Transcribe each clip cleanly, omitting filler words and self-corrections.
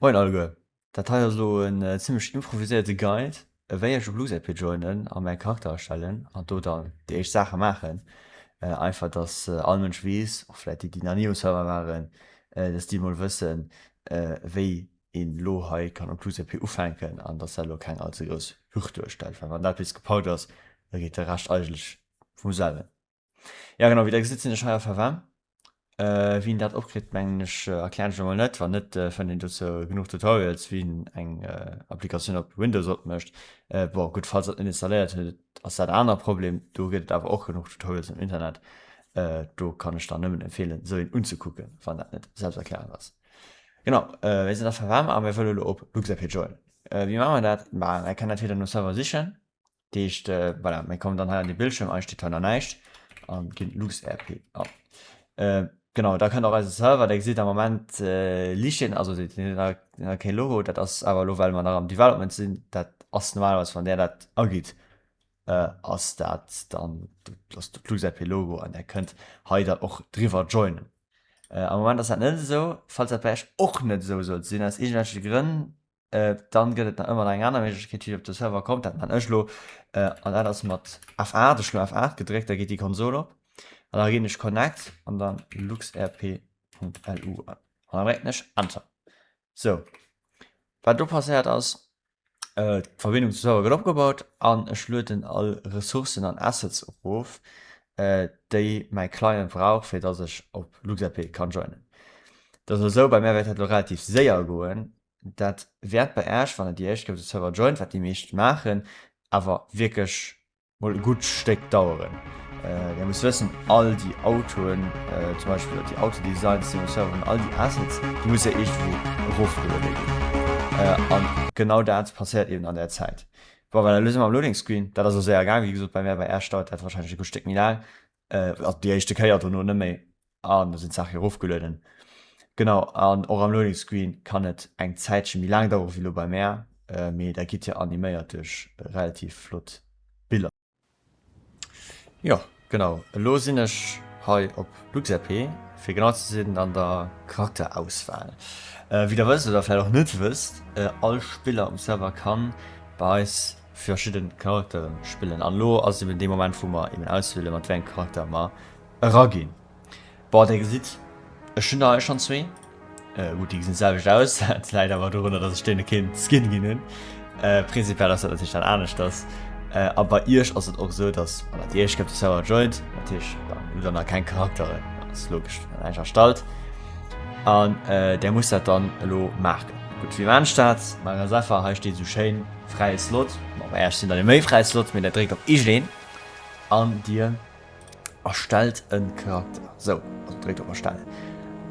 Moien alleguer, dat hei ass elo en zimlech improviséierte Guide wéi ech op LuxRP joinen a mäi Charakter erstellen an do dann déi éischt Saache maachen. Einfach dass all Mënsch weess, och vläit déi déi nach ni um Server waren, dass déi mol wëssen wéi een elo hei kann op LuxRP ufänken an dass dat elo keng all ze grouss Hürd duerstellt, well wann dat bis gepackt ass, da geet de Rescht eigentlech vum selwen. Ja genau, wéi der gesitt sinn ech hei a Favem. Äh, wien dat opkritt mengen ech äh, erklären ech emol net. Wann net äh, fënnt een dozou genuch Tutorials wéi een eng äh, Applikatioun op Windows opmécht. Äh, bon gutt, falls dat net installéiert huet, ass dat aner Problem. Do gëtt et awer och genuch Tutorials am Internet. Äh, do kann ech dann nëmmen empfeelen sou een unzekucken, wann dat net selbsterklärend ass. Genau, äh, mir sinn a Favem a mir wëlle lo op LuxRP joinen. Äh, wéi maache mer dat? Ma mir kennen entweder no Server sichen. Dat heescht, voilà, mir kommen dann hei an de Bildschirm, hei steet hei nach näischt an ginn LuxRP an. Genau, da kënnt och eise Server, der gesitt am Moment liicht, also deen huet nach kee Logo, dat ass awer elo well mer nach am Development sinn, dat ass normalerweis wann där dat agitt, ass dat dann ass do d'LuxRP Logo an där kënnt hei dann och driwwer joinen. Am Moment ass dat net esou, falls dat bei iech och net esou sollt sinn aus iergendwelche Grënn, Dann gëtt et nach ëmmer nach eng aner Méiglechkeet wéi op de Server kommt, dat man ech lo, an dat ass mat F8, ech hu lo F8 gedréckt, da geet déi Konsol op an da ginn ech Connect an dann luxrp.lu an an da drécken ech Enter. Sou, wat do passéiert ass, d'Verbindung zum Server gëtt opgebaut an ech lueden all Ressourcen an Assets erof, déi mäi Client brauch fir dass ech op LuxRP kann joinen. Dat ass esou, bei mär wäert dat elo relativ séier goen, Dat wäert bei Äech, wann der déi éischt Kéier op de Server joint, wat déi meescht maachen, awer wierklech mol e gutt Stéck daueren. Dir musst wëssen, all déi Autoen, zum Beispill déi Autodesigns, déi um Server hunn, all déi Assets, déi musse jo iergendwou erofgeluede ginn. An genau dat passéiert eben an där Zäit. Bon, voilà, elo si mer am Loading Screen. Dat ass elo séier gaang, wéi gesot, bei mär. Bei Äech dauert dat warscheinlech e gutt Stéck méi laang. Also déi éischte Kéier, dono net méi. An do sinn d'Saache erofgelueden. Genau, an och am Loading Screen kann et eng Zäitche méi laang dauere wéi elo bei mär, mee da gitt dir animéiert duerch relativ flott Biller. Jo, genau, elo sinn ech hei op LuxRP, fir genau ze sinn an der Charakterauswahl. Wéi der wësst oder vläicht och net wësst, all Spiller um Server kann bei eis verschidde Charakteren spillen. An elo ass eben dee Moment wou mer eben auswielen, mat wéi engem Charakter mer Eraginn. Bon, der gesitt, ech hunn der hei schonn zwee. Gutt, déi gesinn d'selwecht aus, dat läit awer dorunner, datt ech deene keen Skin ginn hunn. Prinzipiell ass dat natierlech dann aneschters. A bei iech ass et och esou, datt wann der déi éischt Kéier op de Server joint, natierlech dann hutt der nach keng Charakteren, dat ass logesch, wann der näischt erstallt. An där musst dat dann elo maachen. Gutt, wéi maan ech dat? Ma ganz einfach, hei steet esou schéin fräie Slot. Bon, bei iech sinn der jo méi fräi Slots, mee der dréckt op iergendeen an dir Erstellt en Charakter. Sou, also dréckt op erstellen.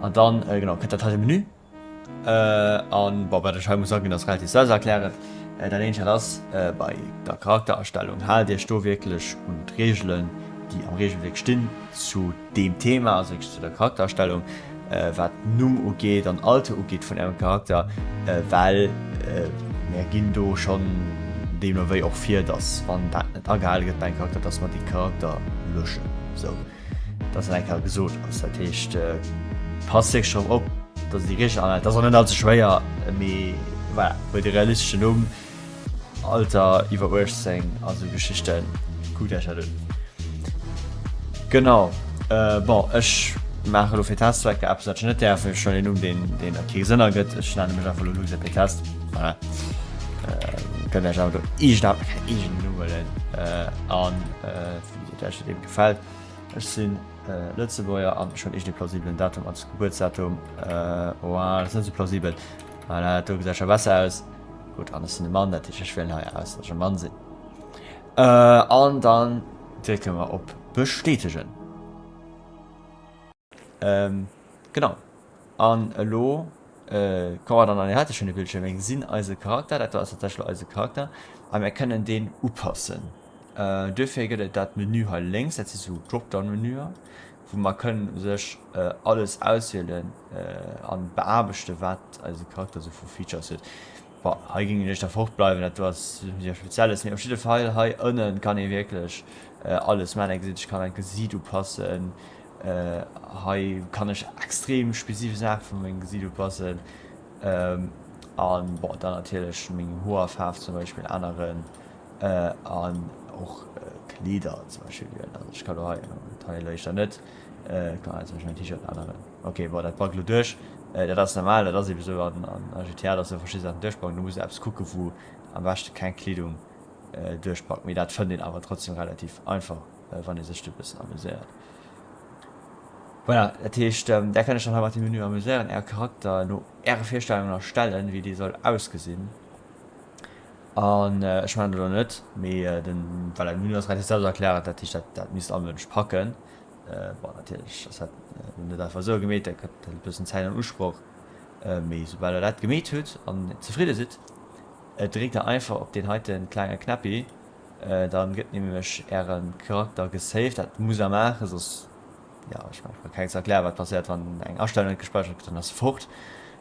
An dann, genau, kënnt dat hei de Menü. An, bon, wat ech hei muss aginn, ass relativ selbsterklärend. Dat eenzegt dat ass, bei der Charaktererstellung, haalt iech do wierklech un d'Reegelen, déi am Reegelwierk stinn zu deem Thema, also wierklech zu der Charaktererstellung, wat Numm ugeet an Alter ugeet vun ärem Charakter, well mär ginn do schonn deemno wéi och vir, dass wann dat net agehale gëtt bei engem Charakter, dass mer dee Charakter löschen. Sou, dass dat eng Kéier gesot ass. Dat heescht, passt wierklech drop op, dass der déi Reegelen anhält. Dat ass och net allze schwéier, mee voilà, huelt e realisteschen Numm. Alter iwwer 18 a sou Geschichten, kuckt Iech dat un. Genau, bon ech maache lo fir Testzwecker eppes wat ech net däerf, ech huelen een Numm deen deen kee Sënn ergëtt, ech nenne mech einfach lo LuxRP Test, voilà. Kënnt Iech awer do iergend eegenen Numm huelen an wéi et Iech eben gefält. Ech sinn Lëtzebuerger an ech hunn iergend ee plausibelen Datum als Gebuertsdatum, voilà, dat ass net sou plausibel, voilà, dat do gesäit scho besser aus. Gutt, an ech sinn e Mann, dat heescht ech wielen hei aus, datt ech e Mann sinn. An dann drécke mer op Bestätegen. Genau, an elo komme mer dann an deen heite schéine Bildschierm. Mir gesinn eise Charakter, dat do ass tatsächlech elo eise Charakter, a mir kënnen deen upassen. Duerfir gëtt et dat Menü hei lénks, dat si sou Dropdown-Menüer, wou mer kënnen u sech alles auswielen an beaarbechten, wat eise Charakter sou vu Features huet. Bon, hei géing ech éischter fort bleiwen, dat do ass näischt Spezielles, mee op jidde Fall hei ënnen kann ee wierklech alles maachen. Dir gesitt, ech kann mäin Gesiit upassen, hei kann ech extrem spezifesch Saache vu mengem Gesiit upassen. An bon, dann natierlech meng Hoerfaarf zum Beispill änneren an och Kleeder zum Beispill wielen. Also ech ka lo hei, hei elo éischter net, kann hei zum Beispill mäin T-Shirt änneren. Ok, bon, dat buggt lo duerch. Dat ass normal, dat ass eben esou an GTA, dass do verschidde Saachen duerchbuggen. Do muss de eppes kucken, wou am beschte keng Kleedung duerchbuggt. Mee dat fënnt een awer trotzdem relativ einfach, wann ee sech do e bëssen amuséiert. Voilà, dat heescht, där kënnt iech dann hei mat dem Menü amuséieren, Äre Charakter no Äre Virstellungen erstellen, wéi dee soll ausgesinn. An ech maachen dat elo net, mee den, voilà, de Menü ass relativ selbsterklärend, dat heescht, dat, dat misst all Mënsch packen. Bon, natierlech ass dat net einfach esou gemeet, dat hëlt e bëssen Zäit an Usproch, mee soubal Der dat gemeet hutt an zefridde sidd, dréckt Der einfach op deen heite klenge Knäppi, dann gëtt nämlech Äre Charakter gesaved. Dat musst Der maachen, soss Jo, ech mengen, ech brauch kengem ze erklären, wat passéiert, wann eng Astellung net gespäichert gëtt, dann ass se fort.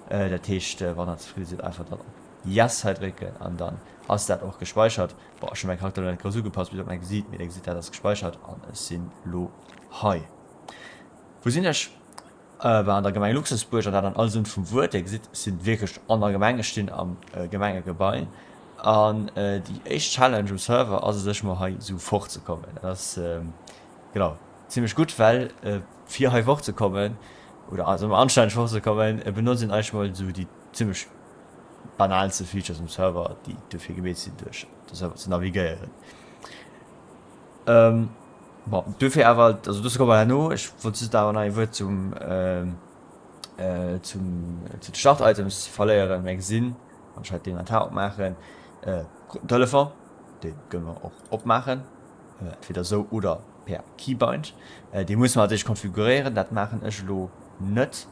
Dat heescht, wann Der zefridde sidd, einfach dann op Yes hei drécken an dann ass dat och gespäichert. Bon, ech hu mäi Charakter elo net grouss ugepasst, bis op mäi Gesiit, mee Der gesitt, dat ass gespäichert an ech sinn elo hei. Wou sinn ech? Bah, an der Gemeng Luxusbuerg, an dat an all Sënn vum Wuert. Dir gesitt, ech sinn wierklech an der Gemeng, ech stinn am Gemengegebai. An déi éischt Challenge um Server ass et, sech mol hei esou fortzekommen. Dat ass, genau. Zimlech gutt, well fir hei fort ze kommen, oder also anstänneg fort ze kommen, benotzt een eigentlech mol esou déi zimlech banalste Features um Server, déi dofir gemeet sinn duerch de Server ze navigéieren. Bon, dofir awer, also dozou komme mer herno, ech wollt just awer nach ee Wuert zum zum zu de Start-Items verléieren. Mir gesinn, wann ech hei d'Inventar opmaachen, kruten Telefon, dee kënne mer och opmaachen, entweder esou oder per Keybind. Dee muss mer natierlech konfiguréieren, dat maachen ech elo net,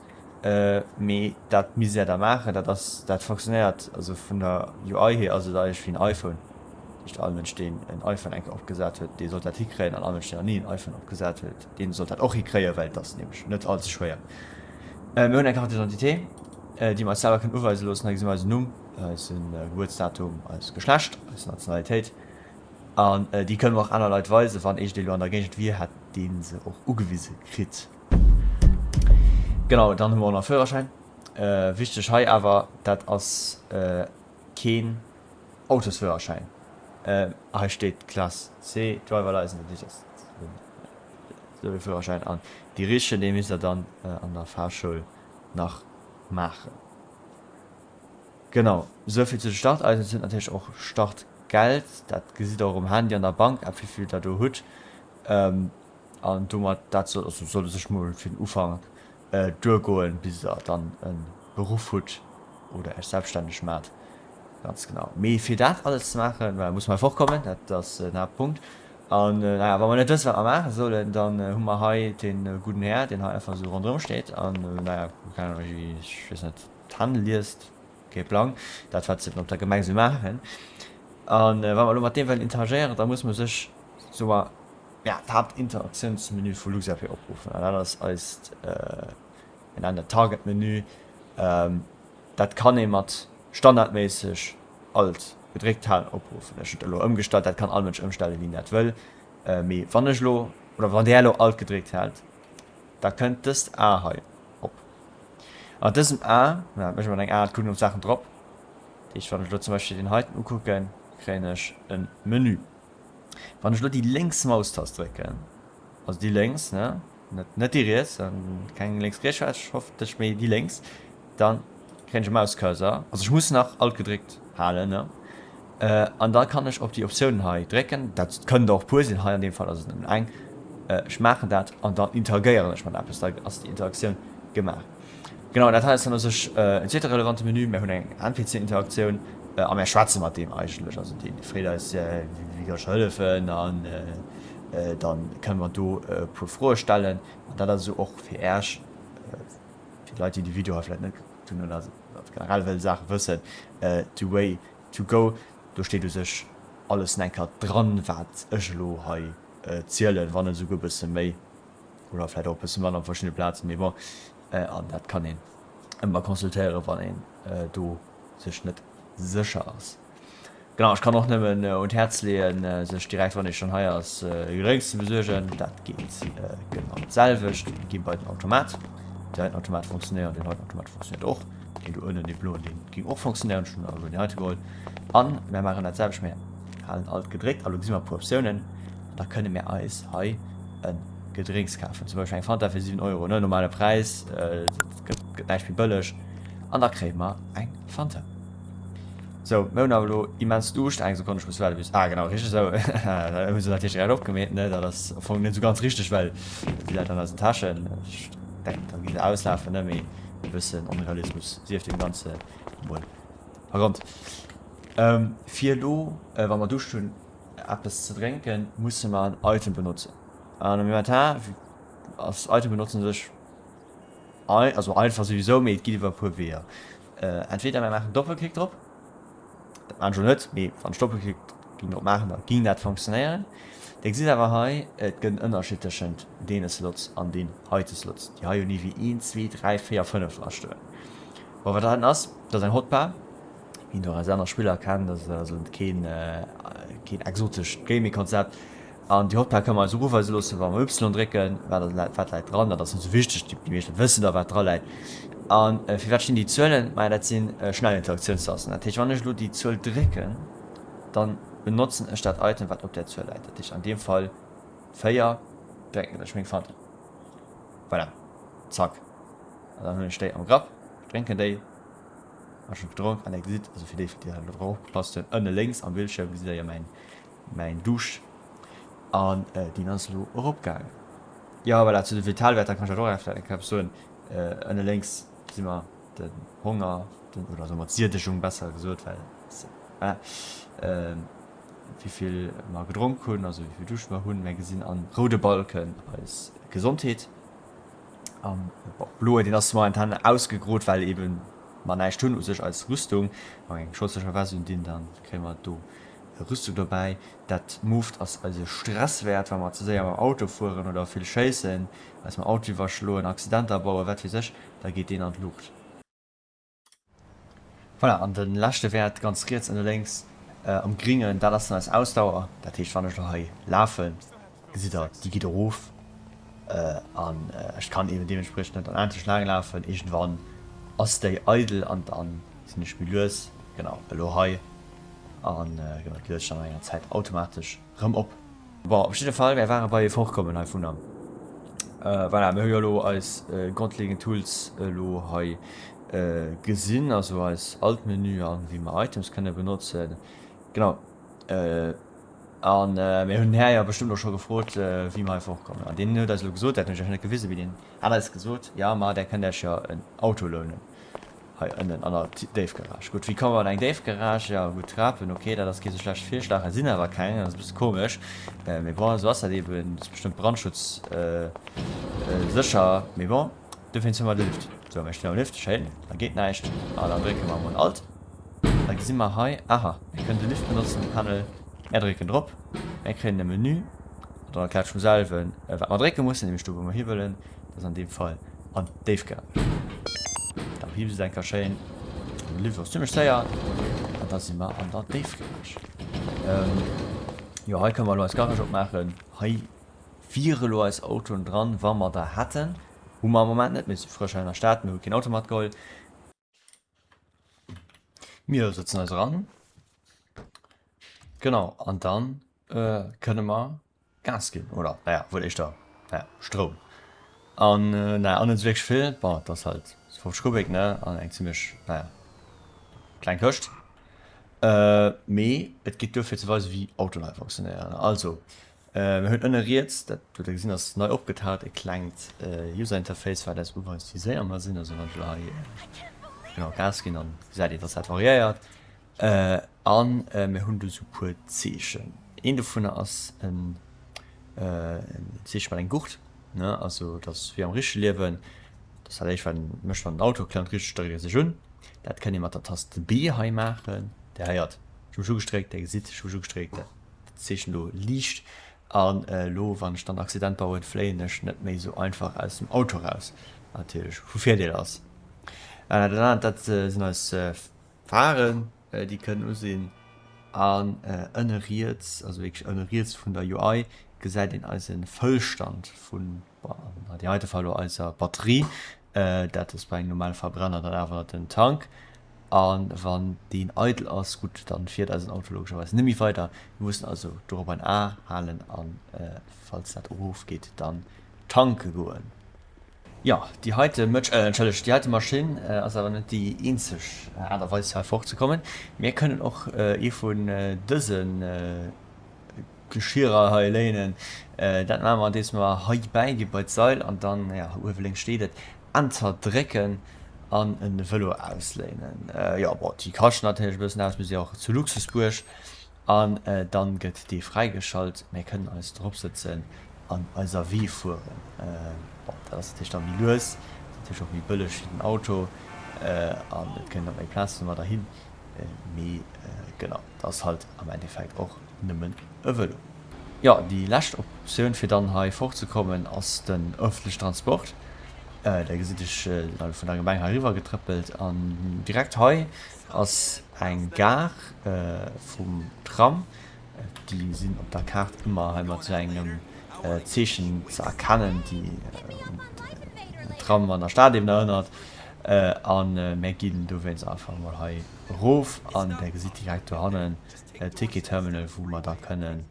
mee dat misst Är da maachen. Dat ass, dat fonctionnéiert, also vun der UI hier ass et eigentlech wéi en iPhone. Dat heescht, all Mënsch, deen en iPhone eng Kéier opgesat huet, dee sollt dat hikréien an all Mënsch, deen nach ni en iPhone opgesat huet, dee sollt dat och hikréien, well et ass nämlech net all ze schwéier. Mir hunn eng Carte d'identité, déi mer eis selwer kënnen uweise loossen. Hei gesi mer eisen Numm, eise Gebuertsdatum, eist Geschlecht, eis Nationalitéit. An déi kënnen mer och aner Leit weisen. Wann eegent elo an der Géigend wier, hätt dee se och ugewise kritt. Genau, dann hu mer och nach Führerschäin. Wichteg hei awer, dat ass keen Autosführerschäin. Hei steet Class C Driver License, dat heescht, dat ass esou e Führerschäin. An dee richtegen, dee misst der dann an der Fahrschoul nach maachen. Genau, souvill zu de Starteisen. Et sinn natierlech och Startgeld, dat gesitt der och um Handy an der Bank-App, wéivill der do hutt. An domat, dat soll, also sollt u sech mol fir den Ufank duergoen, bis der dann e Beruff hutt oder Iech selbststänneg maacht. Ganz genau. Mee fir dat alles ze maachen, well muss mer fortkommen, dat ass den Haaptpunkt. An naja, wa mer net wëssen, wat mer maache sollen, dann hu mer hei dee gudden Här, deen hei einfach esou ronderëm steet an, naja, keng Ahnung, ech weess net, D'Hänn liest, kee Plang, dat wat se op der Gemeng sou maachen. An wa mer elo mat deem wëllen interagéieren, da muss mer sech soe mer, ja, d'Haaptinteraktiounsmenü vu LuxRP opruffen. An dat ass eist, mir nennen dat Target-Menü. Dat kann ee mat standardméisseg Alt gedréckt halen opruffen. Ech hunn et elo ëmgestallt, dat kann all Mënsch ëmstellen, wéi en dat wëll. Mee wann ech elo, oder wann där elo Alt gedréckt haalt, da kënnt dëst A hei op. An dësem A, na, dat mécht mat eng A, et kucken op d'Saachen drop. Dat heescht, wann ech elo zum Beispill deen heiten ukucken, kréien ech e Menü. Wann ech elo déi lénks Maustast drécken, also déi lénks, ne, net, net déi riets, keng lénks-riets-Schwäch, hoffentlech, mee déi lénks, dann kréien ech e Mauscursor. Also ech muss nach Alt gedréckt halen, ne, an da kann ech op déi Optiounen hei drécken. Dat kënnen der och puer sinn, hei an deem Fall ass et nëmmen eng. Ech maachen dat an dann interagéieren ech mat eppes, da ass déi Interaktioun gemaach. Genau, dat hei ass dann u sech en zweete relevante Menü. Mir hunn eng NPC-Interaktioun a mir schwätze mat deem eigentlech. Also dee freet eis, wéi kann ech der hëllefen an da kënne mer do e puer Froe stellen. An dat ass esou och fir Äech, fir d'Leit, déi de Video hei vläicht net gekuckt hunn oder generell wëlle Saache wëssen, the way to go. Do steet u sech alles enker dran, wat ech elo hei zielen, wann net esouguer e bësse méi oder vläicht och e bësse manner op verschiddene Plazen, mee bon, an dat kann een ëmmer consultéieren, wann een do sech net sécher ass. Genau, ech kann och nëmmen un d'Häerz leeën, sech direkt, wann ee schonn hei ass, e Gedrénks ze besuergen. Dat geet genau d'selwecht. Mir gi bei den Automat. Deen heiten Automat funktionéiert, deen heiten Automat funktionéiert och. Deen do ënnen, dee bloen, dee géing och fonctionnéieren. Ech hunn awer elo deen heite geholl. An mär maachen dat selwecht, mär halen Alt gedréckt a lo gesi mer e puer Optiounen. An da kënne mär eis hei e Gedrénks kafen, zum Beispill eng Fanta fir 7 Euro, ne, normale Präis, dat gëtt näischt méi bëlleg. An da kréie mer eng Fanta. Sou, mir hunn awer elo immens Duuscht. Eng Sekonn, ech muss waarde bis, ah genau, richteg esou. Da hu se natierlech direkt opgemeet, ne. Dat ass am Fong net esou ganz richteg, well déi läit an eisen Täschen. Ech denken, da gi se auslafen, ne, mee e bëssen Onrealismus sief deem Ganze emol vergonnt. Fir elo, wa mer Duuscht hunn, eppes ze drénken, musse mer en Item benotzen. An am Inventar ass Item benotzen u sech also einfach souwisou, mee et geet iwwer e puer Weeër. Entweder mir maachen Doppelklick drop, dat maachen ech elo net, mee wann ech Doppelklick ging drop maachen, da ging dat funktionéieren. Dir gesitt awer hei, et gëtt en Ënnerscheed tëschent deene Slots an deen heite Slots, déi hei hunn ewéi 1, 2, 3, 4, 5 dra stoen. Bon, wat dat ass, dat ass eng Hotbar, wéi een och aus anere Spiller kennt, dat ass also keen, keen exotescht Gaming-Konzept. An déi Hotbar kënne mer eis och uweise loossen, wa mer Y drécken, wat wat läit dran. Dat ass net esou wichteg, déi meescht Leit wëssen da wat dra läit. A firwat stinn déi Zuelen? Maja dat si Schnellinteraktionstasten. Dat heescht, wann ech elo déi Zuel drécken, da benotzen ech dat Item wat op där Zuel läit. Dat heescht an deem Fall 4, drécken ech meng Fanta. Voilà, zack. An dann hunn ech déi am Grapp, drénken déi, hu schonn gedronk. An där gesitt, also fir déi, déi elo drop opgepasst hunn, ënne lénks am Bildschierm gesitt der jo mäin Mäin Duuscht an deen ass elo eropgaangen. Jo voilà, zu de Vitalwäerter kann ech dat och vläicht eng Kéier eppes soen. Ënne lénks gesi mer den Honger, den, oder soe mer d'Siedegung besser gesot, well voilà, wéi vill mer gedronk hunn, also wéi vill Duuscht mer hunn. Mer gesinn am roude Balken eis Gesondheet. Am bloen, deen ass momentan ausgegrot, well eben mer näischt hunn u sech als Rüstung. Wa mer eng schotzlecher Vest undinn, da kréie mer do Rüstung dobäi. Dat Moved ass eise Stresswäert, wa mer ze séier mam Auto fueren oder vill schéissen, eis mam Auto iwwerschloen, Accidenter bauen, wat weess ech, da geet deen an d'Luucht. Voilà, an de leschte Wäert ganz riets ënne lénks am Gringen, dat ass dann eis Ausdauer. Dat heescht, wann ech elo hei lafen, gesitt der, déi geet erof an ech kann eben deementspriechend net onendlech laang lafen. Iergendwann ass déi eidel an dann sinn ech méi lues. Genau, elo hei an genau, déi luet sech dann no enger Zäit automatesch rëm op. Bon, op jidde Fall, mär ware bei fortkommen heivunner. Voilà, mir hu jo elo eis grondlegend Tools elo hei gesinn, also eis Alt-Menü an wéi mer Items kënne benotzen. Genau, a mir hunn den Här jo bestëmmt och scho gefrot, wéi mer hei fortkommen. An deen huet eis elo gesot, dat hunn ech iech net gewisen, mee deen hat eis gesot, jo, ma där kënnt iech jo en Auto lounen. Hei ënnen an der Déifgarage. Gutt, wéi komme mer an eng Déifgarage? Jo, gutt, Trapen, ok, dat ass kee sou schlechte Virschlag. Hei sinn awer keng, dat ass e bësse komesch. Mee bon, esou ass dat eben. Dat ass bestëmmt Brandschutz sécher. Mee bon, dowéinst hu mer de Lift. Sou, mir stinn am Lift, schéin, da geet näischt. An dann drécke mer emol Alt. Da gesi mer hei, aha, mir kënnen de Lift benotzen, de Panel. Mär drécken drop, mär kréien e Menü. Dann erkläert sech vum selwen, wat mer drécke mussen, nämlech do, wou mer hiwëllen. Dat ass an deem Fall an d'Déifgarage. Da piipst et eng Kéier schéin. Den Lift ass zimmlech séier. An da si mer an der Déifgarage. Jo, hei kënne mer elo eis Garage opmaachen. Hei wiere elo eis Autoen dran, wa mer der hätten. Hu mer am Moment net, mir si frësch hei an der Stad, mir hu keen Auto matgeholl. Mir sëtzen eis eran. Genau, an dann kënne mer Gas ginn, oder naja, wuel éischter, naja, Stroum. An naja, an net esou wierklech vill. Bon, et ass halt 50 Kubik, ne, an eng zimmlech, naja, kleng Këscht. Mee et geet duer fir ze weisen, wéi Autoen hei funktionéieren. Also, mir hunn ënne riets, dat hutt der gesinn, ass nei opgetaucht, e klengt User Interface, wat eis uweist, wéi séier mer sinn. Also wann ech elo hei, genau, Gas ginn, dann gesäit een, dass dat variéiert. An mir hunn do sou puer Zeechen. Een dovunner ass en Zeeche mat engem Gurt, ne, also dat ass wéi am richtege Liewen, dat ass dat éischt wat een mécht wann den Auto klëmmt, richteg dréckt ee sech un. Dat kënnt ee mat der Tast B hei maachen. Dir héiert, ech hu mech ugestréckt, Dir gesitt, ech hu mech ugestréckt, dat Zeechen do liicht. An elo wann ech dann Accident bauen, fléien ech net méi sou einfach aus dem Auto raus, wat natierlech vu Virdeel ass. Dat anert, dat sinn eis Pharen, déi kënnen u sinn. An ënne riets, also wierklech ënne riets vun der UI, gesäit een eise Fëllstand vun, bon, an deem heite Fall elo eiser Batterie. Dat ass bei engem normale Verbrenner dann awer den Tank. A wann deen eidel ass, gutt, dann fiert eisen Auto logescherweis net méi weider. Mir mussen also dorop ein A halen an, falls dat erofgeet, dann tanke goen. Jo, déi heite Mëtsch, entschëllegt, déi heite Maschinn ass awer net déi eenzeg Aart a Weis hei fortzekommen. Mir kënnen och ee vun dëse Geschierer hei léinen. Dat maache mer andeems mer hei bäigi bei d'Sail an dann, jo, uewe lénks steet et, Enter drécken an e Vëlo ausléinen. Jo, bon, déi kaschten natierlech e bëssen eppes, mir si jo och zu Luxusbuerg. An dann gëtt dee fräigeschalt, mär kënnen eis drop sëtzen an eiser Wee fueren. Bon, dat ass natierlech dann méi lues, ass natierlech och méi bëlleg wéi den Auto an et kënnt och méi Plaz domadder hin, mee genau, et ass halt am Endeffekt och nëmmen e Vëlo. Jo, déi lescht Optioun fir dann hei fortzekommen ass den ëffentlechen Transport. Der gesitt, ech sinn elo vun der Gemeng hei eriwwer getrëppelt an direkt hei Ass eng Gare vum Tram. Déi sinn op der Kaart ëmmer hei mat sou engem Zeechen ze erkennen, déi un den Tram an der Stad eben erënnert. A mär ginn dowéinst einfach emol hei erof an der gesitt direkt dohannen Ticket-Terminal, wou mer da kënnen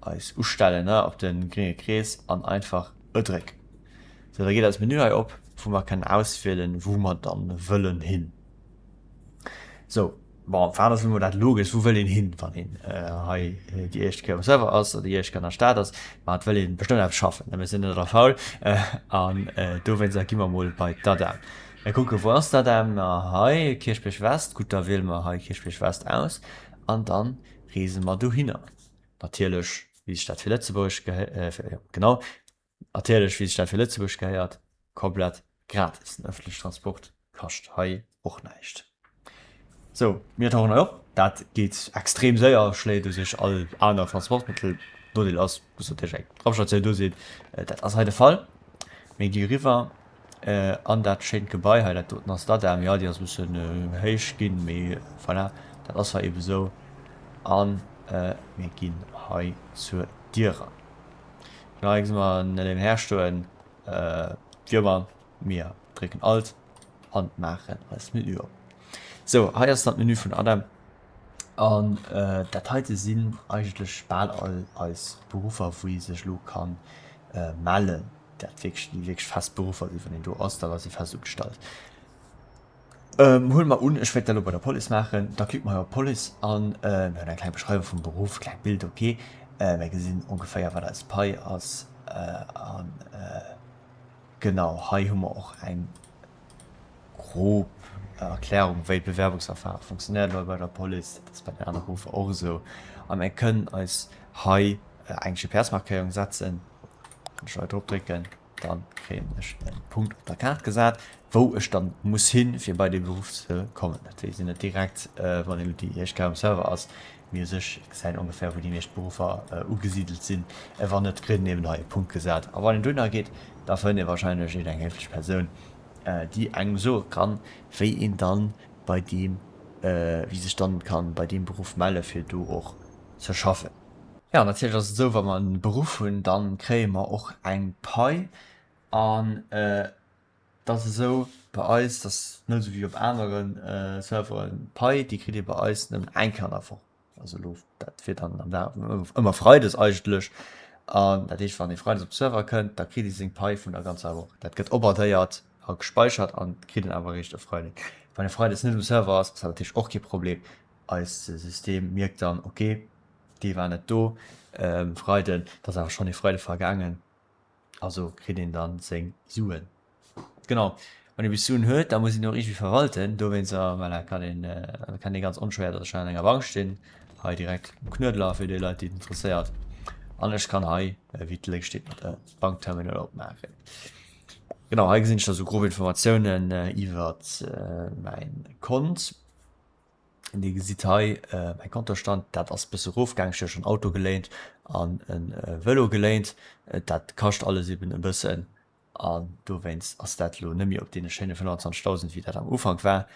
eis ustellen op de grénge Krees an einfach e drécken. Sou, da geet eis Menü hei op, wou mer kënnen auswielen, wou mer dann wëllen hin. Sou, bon, wat ass elo mol dat Logeschst, wou wëll een hin, wann een hei déi éischt Kéier um Server ass oder déi éischt Kéier an der Stad ass? Ma et wëll een bestëmmt eppes schaffen, ne, mir sinn net all faul an dowéinster gi mer mol bei d'ADEM. Mir kucken, wou ass d'ADEM? Ma hei, Kierchbierg West. Gutt, da wiele mer hei Kierchbierg West aus an dann reese mer dohinner. Natierlech, wéi sech dat fir Lëtzebuerg gehéiert, genau, Natierlech, wéi sech dat fir Lëtzebuerg gehéiert, komplett gratis. Den ëffentlechen Transport kascht hei och näischt. Sou, mir tauchen hei op. Dat geet extrem séier, schléit u sech all aner Transportmëttel. Nodeel ass, muss natierlech eng Tramsstatioun do sinn. Dat ass hei de Fall. Mir gi eriwwer an dat schéint Gebai hei. Dat doten ass d'ADEM. Jo, déi ass e bëssen héich ginn, mee voilà, dat ass hei ebe sou. A mir ginn hei zur Dier eran. Genau, hei gesi mer en léiwen Här stoen. Wéi ëmmer, mir drécken Alt an maachen eist Menü op. Sou, hei ass dann d'Menü vun ADEM. An dat heite sinn eigentlech bal all eis Beruffer, wou ee sech elo ka mellen. Dat wierklech, déi wierklech fest Beruffer sinn. Wann een do ass, dann ass ee fest ugestallt. Huele mer un, ech wéilt dat elo bei der Police maachen, da klicke mer hei op Police an mir hunn eng kleng Beschreiwung vum Beruff, klengt Bild, ok. Mir gesinn ongeféier wat eis Pai ass an genau hei hu mer och eng grob Erklärung wéi d'Bewerbungsverfahre funktionéiert elo bei der Police. Dat ass bei den anere Beruffer och esou a mir kënnen eis hei eng GPS-Markéierung setzen, wann ech hei drop drécken. Dann kréien ech en Punkt op der Kaart gesat, wou ech dann muss hin, fir bei dee Beruff ze kommen. Dat weess een net direkt, wann een déi éischt Kéier um Server ass, mee u sech gesäit een ongeféier, wou déi meescht Beruffer ugesidelt sinn. Wann net, kritt een eben hei e Punkt gesat. A wann een dohinner geet, da fënnt ee wahrscheinlech een eng héiflech Persoun, déi engem soe kann, wéi een dann bei deem, wéi sech dann kann bei deem Beruff melle fir do och ze schaffen. Jo, natierlech ass et esou, wa mer e Beruff hunn, da kréie mer och eng Pai. An et ass esou bei eis, dat ass net esou wéi op anere Serveren, d'Pai, déi kritt ee bei eis nëmmen eng Kéier an der Woch. Also elo, dat wier dann am Dag ëmmer freides eigentlech. An dat heescht, wann ee freides op de Server kënnt, da kritt ee seng Pai vun der ganzer Woch. Dat gëtt opadéiert a gespeichert an kritt een awer eréischt e Freiden. Wann ee freides net um Server ass, ass dat natierlech och kee Problem. Eist System mierkt dann, ok, dee war net do um Freiden, et ass awer schonn ee Freide vergaangen, also kritt een dann seng Suen. Genau, wann ee bis Suen huet, da muss een och iergendwéi verwalten, dowéinst voilà, kann een, kann ee ganz onschwéier dass ech hei an enger Bank stinn, hei direkt um Knuedler fir déi Leit déi et interesséiert, an ech kann hei, wéi et lénks steet, mat Bankterminal opmaachen. Genau, hei gesinn ech da sou grob Informatiounen iwwert mäin Kont. Dir gesitt hei mäi Kontostand, dat ass e bësse erofgaangen. Ech hu jo schonn Auto geléint an e Vëlo geléint. Dat kascht alles eben e bëssen an dowéinst ass dat elo net méi op deene schéine 25.000, wéi dat am Ufank war.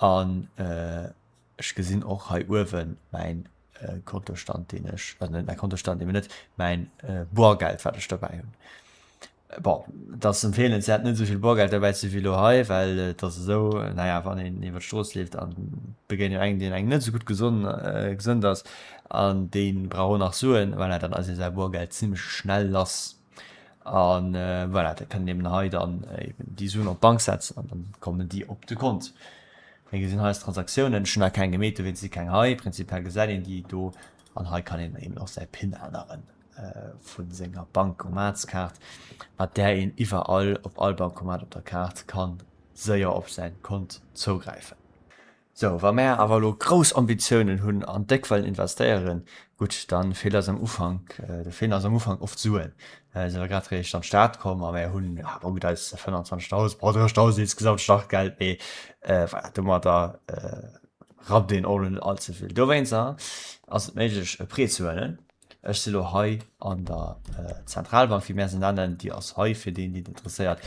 An ech gesinn och hei uewe mäin Kontostand, deen ech, also net mäi Kontostand, eben net, mäin Boergeld, wat ech dobäi hunn. Bon, et ass empfeelenswäert net esou vill Boergeld derbäi ze hu wéi elo hei, well et ass esou, naja, wann een iwwer d'Strooss leeft an begéint een engem, deen engem net esou gutt gesonn, gesënnt ass an dee brauch och nach Suen, voilà, dann ass ee säi Boergeld zimmlech schnell lass. A voilà, da kënnt een eben hei dann eben déi Suen op d'Bank setzen an dann kommen déi op de Kont. Mir gesinn hei eis Transaktiounen, ech hunn nach keng gemeet, dowéinst si keng hei. Prinzipiell gesäit een déi do an hei kann een eben och säi PIN änneren. vu senger Bankomatskaart, mat där een iwwerall op all Bankomat op der Kaart kann séier op säin Kont zougräifen. Sou, wa mär awer elo grouss Ambitiounen hunn an déck wëllen investéieren, gutt, dann feelt eis am Ufank, da feelen eis am Ufank oft Suen. Si mer grad réischt an d'Stad komm a mär hunn, ja, bon gutt, eis 25.000, bon 30.000 insgesamt Startgeld, mee voilà, domadder rappt een och elo net all ze vill. Dowéinst ass et méiglech e Prêt ze huelen. Ech si lo hei an der Zentralbank, wéi mär se nennen. Déi ass hei fir deen, deen et interesséiert.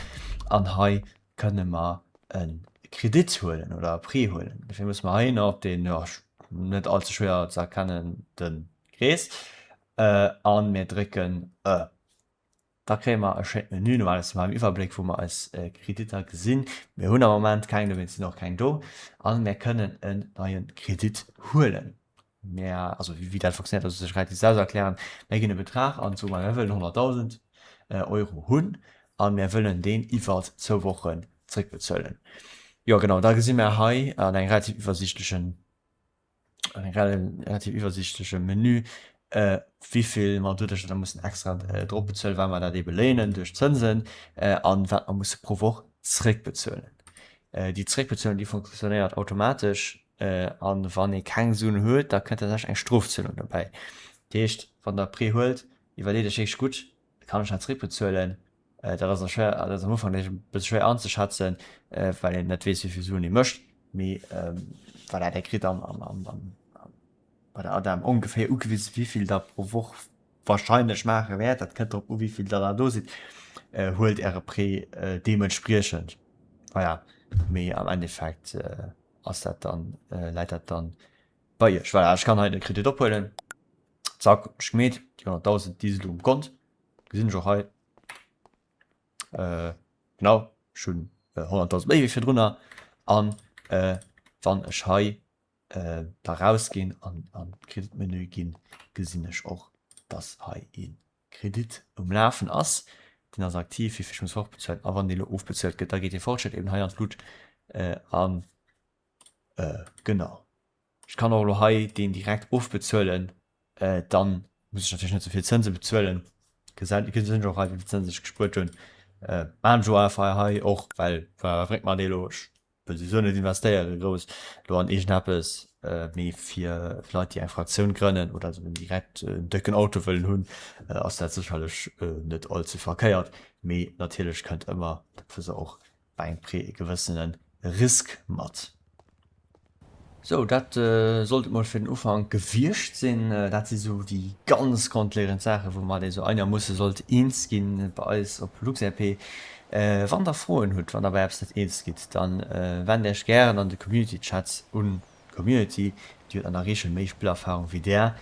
An hei kënne mer e Kredit huelen oder e Prêt huelen. Dofir musse mer heihinner op deen, jo, net all ze schwéier ze erkennende Krees a mir drécken e. Da kréie mer e schéint Menü, normalerweis hu mer am Iwwerbléck, wou mer eis Kreditter gesinn. Mir hunn am Moment keng, dowéinst sinn och keng do. A mir kënnen en neie Kredit huelen. Mir, also wéi dat funktionéiert, ass u sech relativ selbsterklärend. Mir ginn e Betrag an, soe mer, mir wëllen 100.000 Euro hunn a mir wëllen deen iwwer zwou Wochen zréckbezuelen. Jo genau, da gesi mer hei an engem relativ iwwersiichtlechen en relativ iwwersiichtleche Menü, wéivill mer doduerch da mussen extra drop bezuelen, well mer dat ebe léinen duerch d'Zënsen, an wat mer musse pro Woch zréckbezuelen. Déi Zréckbezuelung, déi fonctionnéiert automatesch, an wann ee keng Suen huet, da kënnt tatsächlech eng Strofzuelung dobäi. Dat heescht, wann Der e Prêt huelt, iwwerleet Iech wierklech gutt, Kann ech dat zréckbezuelen? Dat ass schwéier, dat ass am Ufank e bësse schwéier anzeschätzen, well een net weess, wéi vill Suen ee mécht. Mee voilà, Dir kritt am, am, am, am, bei der ADEM ongeféier ugewisen, wéi vill Der pro Woch warscheinlech maache wäert. Dat kënnt drop u, wéi vill Der da do sidd. Huelt Äre Prêt deementspriechend. Voilà, mee am Endeffekt ass dat dann, läit dat dann bei Iech. Voilà, ech kann hei de Kredit ophuelen. Zack, ech gemeet, déi 100.000, déi si lo um Kont. Gesinn ech och hei. Genau, ech hunn 100.000 méi wéi virdrunner. An wann ech hei da rausginn an an d'Kreditmenü ginn, gesinn ech och, dass hei ee Kredit um Lafen ass. Deen ass aktiv, wéi vill ech muss fortbezuelen. A wann dee lo ofbezuelt gëtt, da geet dee Fortschrëtt eben hei an d'Lut. An genau. Ech kann och elo hei deen direkt ofbezuelen, dann muss ech natierlech net esou vill Zënse bezuelen. Gesinn ech och hei, wéi vill Zënsen ech gespuert hunn. Maachen ech elo einfach hei och, well wat bréngt mer dee elo? Ech wëll souwisou net investéiere grouss elo an iergendeppes, mee fir Leit, déi eng Fraktioun grënnen oder esou direkt en décken Auto wëllen hunn, ass dat sécherlech net all ze verkéiert. Mee natierlech kënnt ëmmer, dat wësst der och, bei engem Prêt e gewëssene Risk mat. Sou, dat sollt et mol fir den Ufank gewiescht sinn. Dat si sou déi ganz grondleeënd Saachen, woumat ee sou einermoosse sollt eens ginn bei eis op LuxRP. Wann der Froen hutt, wann der bei eppes net eens gitt, dann wennt iech gären an de Community Chat un. D'Community, déi huet an der Reegel méi Spillerfahrung wéi där,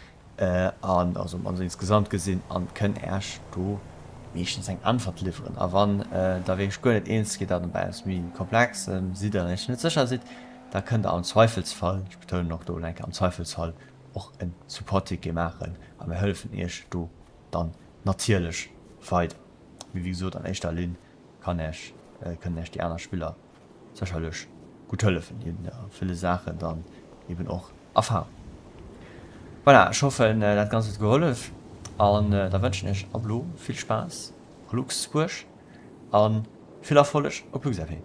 an also also insgesamt gesinn, an kënn Äerch do meeschtens eng Äntwert liwweren. A wann der wierklech guer net eens gitt an bei eppes méi Komplexem sidd an Iech net sécher sidd, da kënnt der am Zweifelsfall, ech betounen och do elo eng Kéier am Zweifelsfall, och en Support-Ticket maachen a mir hëllefen Iech do dann natierlech weider. Mee wéi gesot, an éischter Linn kann Äerch, kënnen Äerch déi aner Spiller sécherlech gutt hëllefen, déi hunn a ville Saachen dann eben och Erfahrung. Voilà, ech hoffen dat Ganzt huet gehollef an da wënschen ech ab elo vill Spaass a Luxusbuerg a vill Erfolleg op LuxRP.